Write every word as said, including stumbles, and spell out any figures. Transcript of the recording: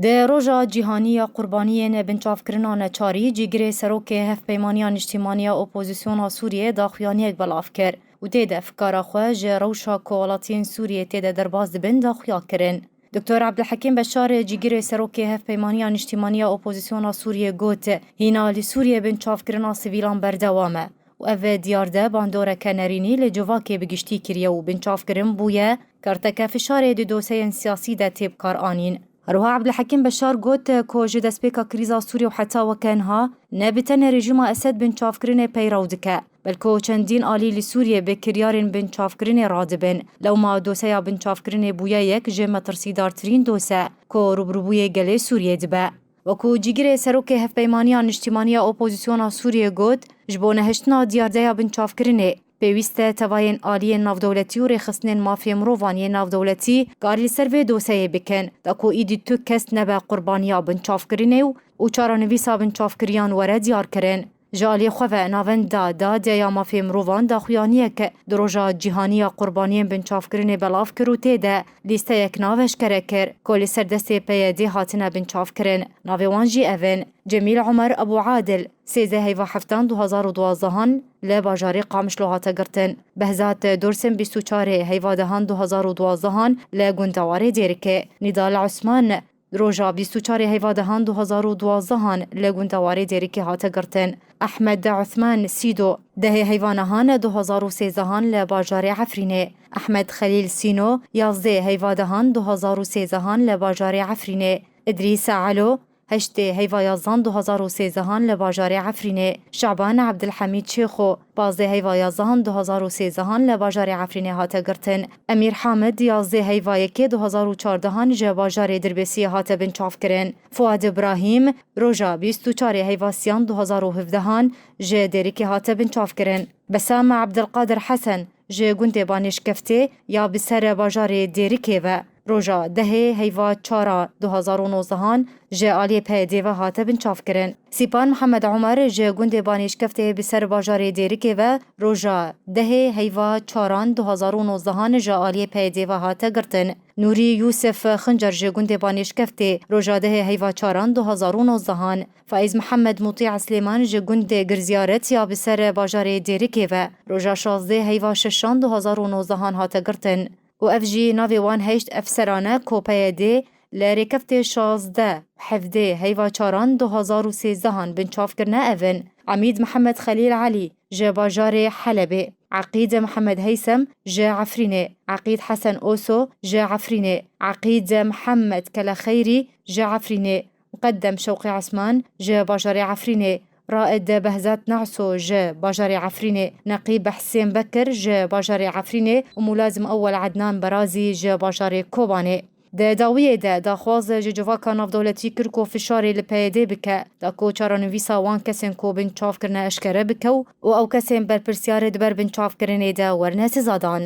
Di Roja Cîhanî ya Qurbaniyên Binçavkirina Neçarî, cîgirê Serokê Hevpeymaniya Niştîmaniya Opozisyona Sûriyê daxuyaniyek belav kir û tê de fikara xwe ji rewşa ku welatiyên Sûriyê tê de derbas dibin daxuya kirin. Doktor Ebdulhekîm Beşar, cîgirê Serokê Hevpeymaniya Niştîmaniya Opozisyona Sûriyê got, hîna li Sûriyê binçavkirina sivîlan berdewam e û ev diyarde bandoreke nerînî li civakê bi giştî kiriye û binçavkirin bûye karteke fişarê di doseyên siyasî de tê bikaranîn. Herwiha Ebdulhekîm Beşar got ku ji destpêka krîza Sûriyê û heta weke niha ne bi tenê rejîma Esed binçavkirinê peyrew dike, belku çendîn alî li Sûriyê bi kiryarên binçavkirinê radibin. Lewma doseya binçavkirinê bûye yek ji metirsîdartirîn dose ku rûbirûbûyê gelê Sûriyê dibe. Wekû cîgirê Serokê Hevpeymaniya Niştîmaniya Opozisyona Sûriyê got, ji bo nehiştina diyardeya binçavkirinê, pêwîst e tevayên aliyên navdewletî û rêxistinên mafê mirovan yên navdewletî karî li ser vê doseyê bikin, da ku îdî tu kes nebe qurbaniya binçavkirinê û, û çarenivîsa binçavkiriyan were diyarkirin. Ji aliyê xwe ve navenda Dadê ya Mafê Mirovan daxuyaniyeke di Roja Cîhanî ya Qurbaniyên Binçavkirinê belav kir û tê de lîsteyek nav eşkere kir ku li ser destê P Y D hatine binçavkirin. Navê wan jî ev in: Cemîl Omer Ebû Adil, sêzdeh heyva heftan du hazar û duwazdehan li bajarê Qamişlo hate girtin. Behzat Dursin, bîst û çarê heyva dehan du hazar û duwazdehan li gundewarê Dêrikê. Nîdal Osman, roja bîst û çarê heyva dehan du hazar û duwazdehan li gundewarê Dêrikê hate girtin. Ehmed Osman Sîdo, dehê heyva nehan du hazar û sêzdehan li bajarê Efrînê. Ehmed Xelîl Sîno, yazdê heyva dehan du hazar û sêzdehan li bajarê Efrînê. Îdrîs Elo, heştê heyva yazdan du hazar û sêzdehan li bajarê Efrînê. Şaban Ebdilhemîd Şêxo, pazdeh heyva yazdan du hazar û sêzdehan li bajarê Efrînê hate girtin. Emîr Hamid, yazdê heyva yekê du hazar û çardehan ji bajarê Dirbêsiyê hate binçavkirin. Fuad Îbrahîm, roja bîst û çarê heyva siyan du hazar û hevdehan ji Dêrikê hate binçavkirin. Besam Ebdilqadir Hesen, ji gundê Banêşkeftê ya bi ser bajarê Dêrikê ve, roja dehê heyva çara du hazar û nozdehan ji aliyê P Y D ve hate binçavkirin. Sîpan Mihemed Omer, ji gundê Banêşkeftê bi ser bajarê Dêrikê ve, roja dehê heyva çaran du hazar û nozdehan ji aliyê P Y D ve hate girtin. Nûrî Yûsif Xincer, ji gundê Banêşkeftê, roja dehê heyva çaran du hazar û nozdehan. Faiz Mihemed Mutî Eslêman, ji gundê Girziyaret ya bi ser bajarê Dêrikê ve, roja şazdê heyva şeşan du hazar û nozdehan hate girtin. Û ev jî navê wan heşt efseran e ku P Y D li rêkeftê şazdeh, hevdê heyva çaran du hazar û sêzdehan binçav kirine, ev in: Emîd Mihemed Xelîl Elî, ji bajarê Helebê; Eqîd Mihemed Heysem, ji Efrînê; Eqîd Hesen Oso, ji Efrînê; Eqîd Mihemed Kelexeyrî, ji Efrînê; Muqeddem Şewqî Esman, ji bajarê Efrînê; Raed Behzat Naso, ji bajarê Efrînê; Neqîb Hesên Bekir, ji bajarê Efrînê û Mulazim Ewwel Ednan Berazî, ji bajarê Kobanê. Di dawiyê de daxwaz ji civaka navdewletî kir ku fişarê li P Y D bike, da ku çarenivîsa wan kesên ku binçav kirine eşkere bike û, û ew kesên berpirsyar di ber binçavkirinê de werne sizadan.